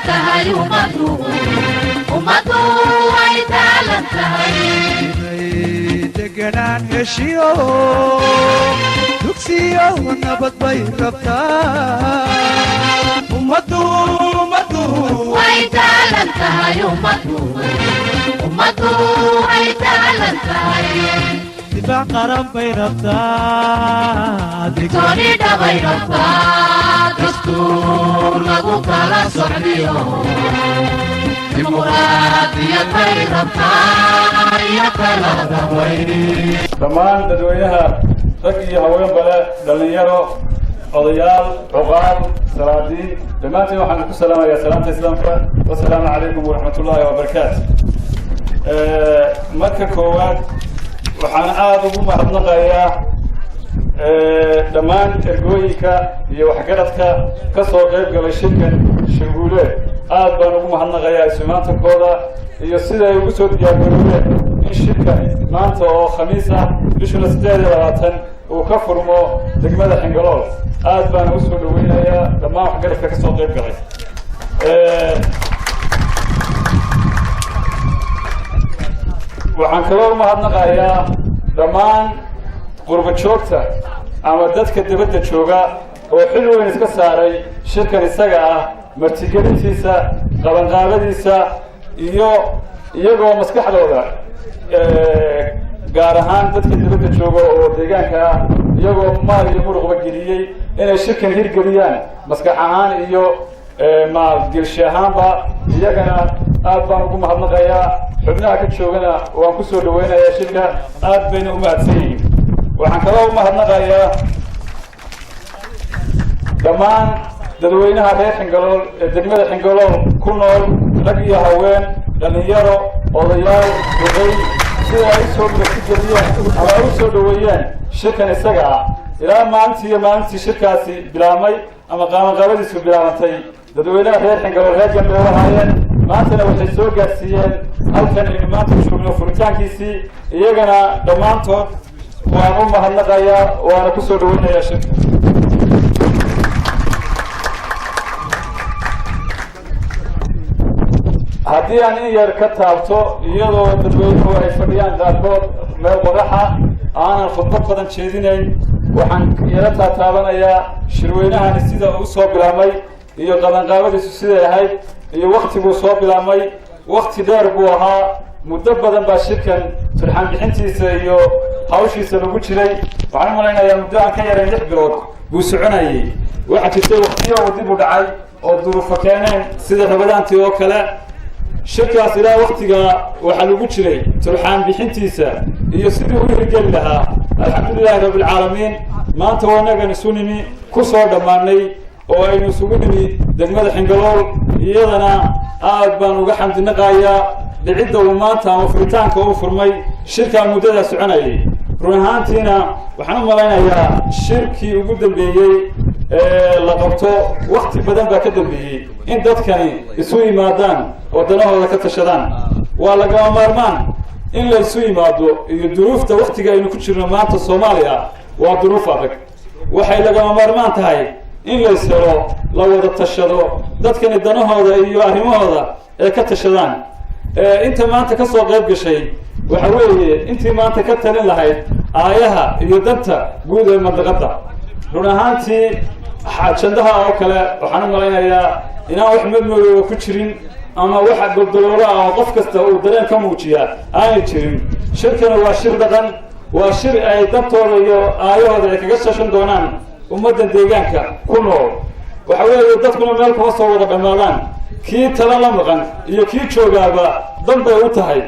Tahay ummadu, ummadu way daalan tahay. Inay deganaan heshiyo dugsiyo nabad bay rabtaa ummaddu, ummaddu. Way daalan tahay ummadu, ummadu way daalan tahay. Difaac qaran bay rabtaa. Digtooni dhabay rabtaa, dastuur lagu kala socdiyo dimuqraadiyad bay rabtaa iyo kala dambayn. Dhammaan dadweynaha, rag iyo haweenba leh, dhallinyaro, odayaal, cuqaal, salaadiin, dhammaantiin waxaan ku salaamayaa salaamta Islaamka: wasalaamu calaykum waraxmat ullaahi wabarakaatu. Marka koowaad, waxaan aada ugu mahadnaqayaa dhammaan ergooyinka iyo waxgaradka ka soo qayb galay shirkan shirguuleed. Aad baan ugu mahadnaqayaa isumaantankooda iyo sida ay ugu soo diyaargaroobeen in shirkani maanta oo Khamiis ah, bishuna 28, uu ka furmo degmada Xingalool. Aad baan ugu soo dhaweynayaa dhammaan waxgaradka ka soo qayb galay. Waxaan kaloo umahadnaqayaa dhammaan qurba joogta ama dadka dibadda jooga oo xil weyn iska saaray shirkan isaga ah, martigelintiisa, qabanqaabadiisa, iyo iyagoo maskaxdooda, gaar ahaan dadka dibadda jooga oo deegaanka ah, iyagoo maal iyo muruqba geliyey inay shirkan hirgeliyaan, maskax ahaan iyo maalgelshi ahaanba. Iyagana aad baan ugu mahadnaqayaa. Xubnaha ka joogana waan kusoo dhaweynayaa shirka, aad bayna u mahadsan yihiin. Waxaan kaloo u mahadnaqayaa dhammaan dadweynaha reer Xingalool ee degmada Xingalool ku nool, rag iyo haween, dhalinyaro, odayaal, duqay, sida ay usoo martigeliyeen ama ay u soo dhaweeyeen shirkan isaga ah. Ilaa maalintii iyo maalintii shirkaasi bilaabmay ama qaabanqaabadiisu bilaabantay, dadweynaha reer Xingalool reer Gambe lahaayeen. Maantana waxay soo gaarsiiyeen halkan aynu maanta joogno furitaankiisii. Iyagana dhammaantood waan u mahadnaqayaa, waana kusoo dhaweynayaa shirka. Haddii aan in yar ka taabto, iyadoo dadweynuhu ay fadhiyaan qaarkood meel qoraxa, aanan khudbad badan jeedinayn, waxaan yaro taataabanayaa shirweynahani sida uu soo bilaabmay iyo qabanqaabadiisu siday ahayd iyo waktiguu soo bilaabmay. Wakti dheer buu ahaa, muddo badan baa shirkan turxaan bixintiisa iyo hawshiisa lagu jiray. Waxaan u malaynayaa muddo aan ka yarayn 6 bilood buu soconayay. Waxaa jirtay waktiyo uu dib u dhacay oo duruufo keeneen, sida Rabadaantii oo kale. Shirkaas ilaa waktigaa waxaa lagu jiray turxaan bixintiisa iyo sidii u hirgeli lahaa. Alxamdulilaahi rabbilcaalamiin, maanta wanagan isu nimi, ku soo dhammaanay oo aynu isugu nimi degmada Xingalool. Iyadana aad baan uga xamdinaqayaa dhicidda uu maanta ama furitaanka uu furmay shirkaa muddadaa soconayay. Run ahaantiina waxaan u malaynayaa shirkii ugu dambeeyey ee la qabto, wakti badan baa ka dambeeyey in dadkani isu yimaadaan oo danahooda ka tashadaan. Waa lagama maarmaan in la isu yimaado, iyo duruufta waktiga aynu ku jirno maanta Soomaaliya waa duruuf adag. Waxay lagama maarmaan tahay in la is helo, la wada tashado, dadkani danahooda iyo arrimahooda ay ka tashadaan. Inta maanta ka soo qayb gashay waxa weeye intii maanta ka talin lahayd aayaha iyo danta guud ee mandaqadda. Run ahaantii, ajandaha oo kale waxaan u malaynayaa inaan wax madmadooba ku jirin ama waxa goldoloola ah oo qof kasta uu dareen ka muujiyaa aanay jirin. Shirkana waa shir dhaqan, waa shir ay dantooda iyo aayahooda ay kaga shashan doonaan ummaddan deegaanka ku nool. Waxa weeye, dadkuna meel kuma soo wada dhammaadaan. Kii tala la maqan iyo kii joogaaba dan bay u tahay,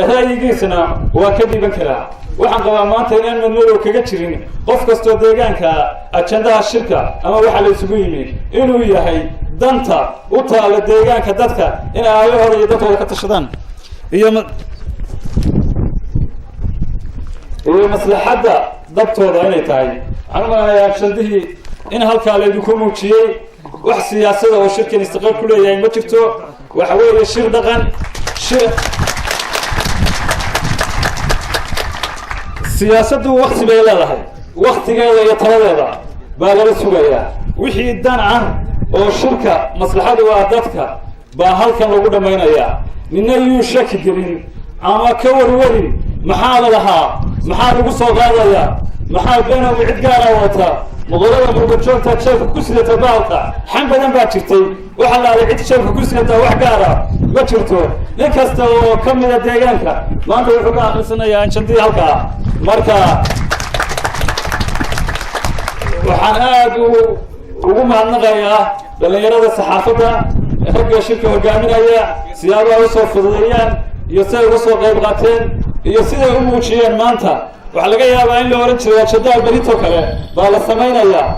ra'yigiisna waa ka dhiiban karaa. Waxaan qabaa maanta inaan madmadow kaga jirin qof kastoo deegaanka ajandaha shirka ama waxaa la isugu yimi inuu yahay danta u taala deegaanka, dadka in aayahooda iyo dadkooda ka tashadaan iyo maslaxadda dabtooda inay tahay. Waxaan u malanayaa ajandihii in halkaa laydinku muujiyey. Wax siyaasada oo shirkan istiqaal ku leeyahay ma jirto. Waxa weeye shir dhaqan, shir siyaasaddu wakti bay leedahay, waktigeeda iyo taladeeda baa lala sugayaa. Wixii dan ah Oo shirka maslaxadu waa dadka baa halkan lagu dhammaynayaa. Nina yuu shaki gelin ama ka warwarin maxaa la lahaa, maxaa lagu soo qaadayaa, maxaa benowi cid gaara wata, muqolada qurbajoogta jeebka ku sidata baalka. Xan badan baa jirtay. Waxa laalay cid jeebka ku sidata wax gaara ma jirto. Nin kasta oo ka mida deegaanka maanta wuxuu ka akrisanayaa ajandii halkaa. Marka waxaan aada ugu mahadnaqayaa dhalinyarada saxaafadda, ragga shirka hogaaminaya, siyaabaha usoo fududeeyaan iyo siday uga soo qayb qaateen iyo siday u muujiyeen. Maanta waxaa laga yaabaa in la ohan jiray ajandaha berito kale baa la samaynayaa.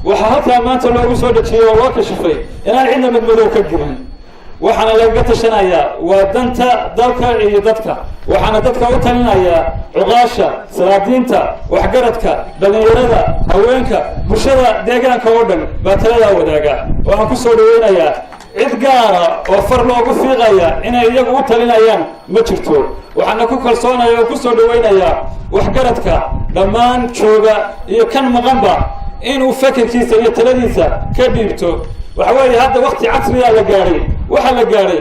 Waxaa halkaa maanta loogu soo dhejiyey oo loo kashifay inaan cidna madmadow ka gelin. Waxaana lagaga tashanayaa waa danta dalka iyo dadka. Waxaana dadka u talinayaa cuqaasha, salaadiinta, waxgaradka, dhalinyarada, haweenka, bulshada deegaanka oo dhan baa taladaa wadaaga. Waxaan ku soo dhaweynayaa, cid gaara oo far loogu fiiqaya inay iyagu u talinayaan ma jirto. Waxaana ku kalsoonaya oo kusoo dhaweynayaa waxgaradka dhammaan jooga iyo kan maqanba inuu fekerkiisa iyo taladiisa ka dhiibto. Waxa weeye hadda wakti casriyaa la gaadhay. Waxaa la gaadhay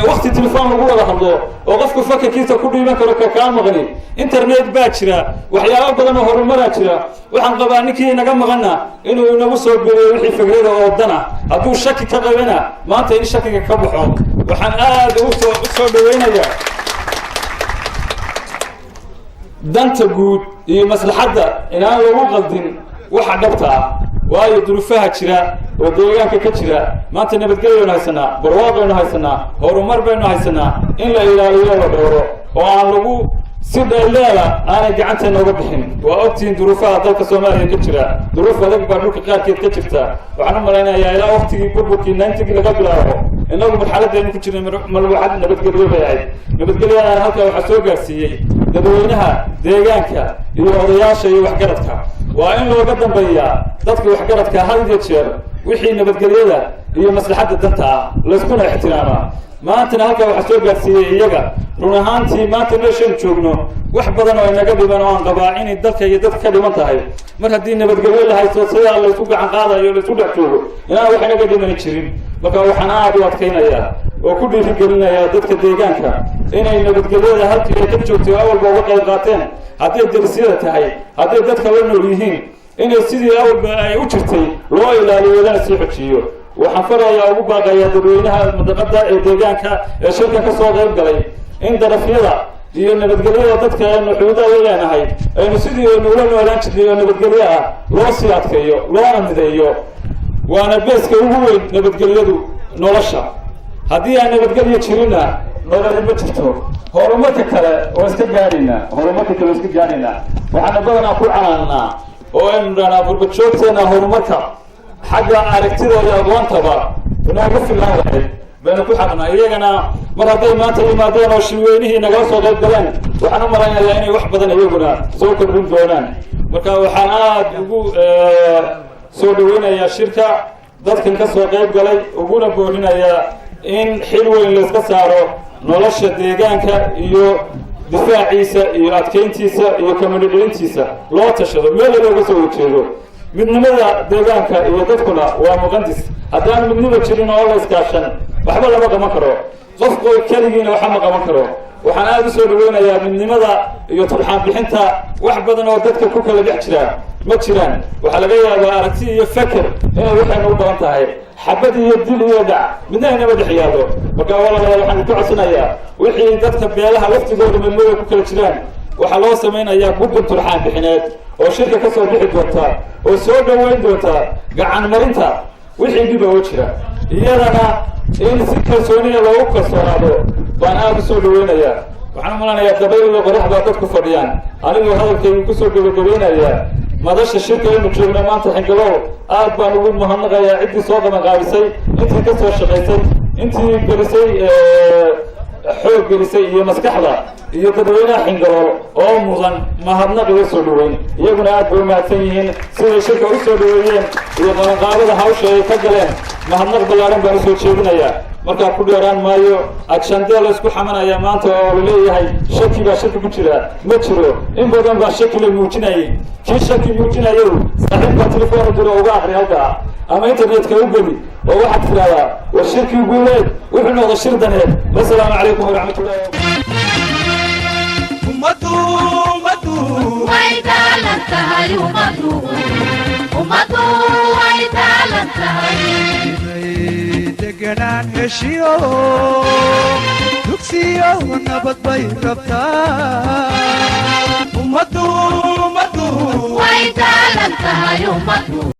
wakti telefon lagu wada hadlo oo qofku fakerkiisa ku dhiiban karo ka kaa maqni. Internet baa jira, waxyaabo badan oo horumaraa jira. Waxaan qabaa ninkii inaga maqana inuu inagu soo geliyo wixii fikrada oo dana. Hadduu shaki ka qabana, maanta in shakiga ka baxo. Waxaan aada usoo usoo dhaweynayaa danta guud iyo maslaxadda inaan lagu qaldin waxa dhabta ah, waayo duruufaha jira oo deegaanka ka jira maanta, nabadgelyaynu haysanaa, barwaaqaynu haysanaa, horumar baynu haysanaa. In la ilaaliyo, la dhowro oo aan lagu si dheeldheela aanay gacanta nooga bixin. Waa ogtihiin duruufaha dalka Soomaaliya ka jira. Duruuf adag baa dhulka qaarkeed ka jirta. Waxaan u malaynayaa ilaa waktigii burburkii 90-gii laga bilaabo, inagu marxaladaynu ku jirnay malwaxad nabadgelyo bay ahayd. Nabadgelyadana halkaa waxaa soo gaarsiiyey dadweynaha deegaanka iyo odayaasha iyo waxgaradka. Waa in looga dambeeyaa dadka waxgaradka had iyo jeer wixii nabadgelyada iyo maslaxadda danta ah, layskuna ixtiraamaa. Maantana halkaa waxaa soo gaarsiiyey iyaga. Run ahaantii, maanta meeshaan joogno wax badan oo inaga dhiban oo aan qabaa inay dalka iyo dadka ka dhiman tahay, mar haddii nabadgelyo la haysto, sidaa laysku gacan qaadayo, laysku dhex joogo, inaan wax inaga dhimani jirin. Marka waxaan aada u adkaynayaa oo ku dhiirigelinayaa dadka deegaanka inay nabadgelyada halkii ay ka joogtay awalba uga qayb qaateen, hadday derisyada tahay, hadday dadka la nool yihiin, inay sidii awalba ay u jirtay loo ilaaliyo, lana sii xojiyo. Waxaan farayaa, ugu baaqayaa dadweynaha madaqada ee deegaanka ee shirka ka soo qayb galay in darafyada iyo nabadgelyada dadka aynu xuduudaha la leenahay aynu sidii aynu ula noolaan jirnay oo nabadgelyo ah loo sii adkeeyo, loona mideeyo. Waana beeska ugu weyn nabadgelyadu nolosha. Haddii aan nabadgelyo jirinna, nololi ma jirto. Horumarka kale oo iska gaadhaynaa, horumarka kale oo iska gaadhaynaa. Waxaana badanaa ku canaanaa oo aynu dhanaa qurbajoogteena horumarka xagga aragtida iyo aqoontaba inoogu filan lahayd baynu ku xaqnaa. Iyagana mar hadday maanta yimaadeen oo shirweynihii nagala soo qayb galeen, waxaan u malaynayaa inay wax badan iyaguna soo kordhin doonaan. Marka waxaan aada ugu soo dhaweynayaa shirka dadkan ka soo qayb galay, uguna boorinayaa in xil weyn layska saaro nolosha deegaanka iyo difaaciisa iyo adkeyntiisa iyo kamidhodhelintiisa, loo tashado, meel looga soo horjeedo. Midnimada deegaanka iyo dadkuna waa muqandis. Haddaan midnimo jirin oo la iskaashan, waxba lama qaban karo. Qofku keligiina waxa ma qaban karo. Waxaan aada usoo dhaweynayaa midnimada iyo turxaan bixinta. Wax badan oo dadka ku kala dhex jira ma jiraan. Waxaa laga yaabaa aragti iyo feker inay waxayna u badan tahay. Xabad iyo dil iyo dhac midna inama dhex yaallo. Marka walaalayaal, waxaan ku codsanayaa wixii dadka beelaha laftigooda midnimada ku kala jiraan, waxaa loo samaynayaa guddi turxaan bixineed oo shirka ka soo bixi doonta oo soo dhaweyn doonta gacan marinta wixii dhiba oo jira. Iyadana in si kalsooniya loogu kalsoonaado baan aada usoo dhaweynayaa. Waxaan u malanayaa dabayl iyo qorax baa dadku fadhiyaan. Anigoo hadalkaygu kusoo gabagabeynayaa madasha shirka aynu joogno maanta Xingalow, aad baan ugu mahadnaqayaa ciddii soo qabanqaabisay, intii ka soo shaqaysay, intii gelisay, xoog gelisay iyo maskaxda, iyo dadweynaha Xingalool oo mudan mahadnaq iga soo dhaweyn. Iyaguna aad bay u mahadsan yihiin siday shirka u soo dhaweeyeen iyo qabanqaabada hawsha ay ka galeen. Mahadnaq ballaaran baan usoo jeedinayaa. Markaa ku dheeraan maayo. Ajandee la isku xamanaya maanta oo laleeyahay shaki baa shaki ku jira ma jiro. In badan baa shaki la muujinayay. Kii shaki muujinayow, saaxiibka telefoon diro, uga akri halkaa. Ama internetka u geli oo waxaad tidhahdaa, war shirkii Guuleed wuxuu noqday shir daneed. Wasalaamu calaykum waraxmatullahi. Ummadu, ummadu Way daalan tahay ummadu, ummadu way daalan tahay. Inay deganaan heshiyo, dugsiyo nabad bay rabtaa ummadu, ummadu. Way daalan tahay ummadu.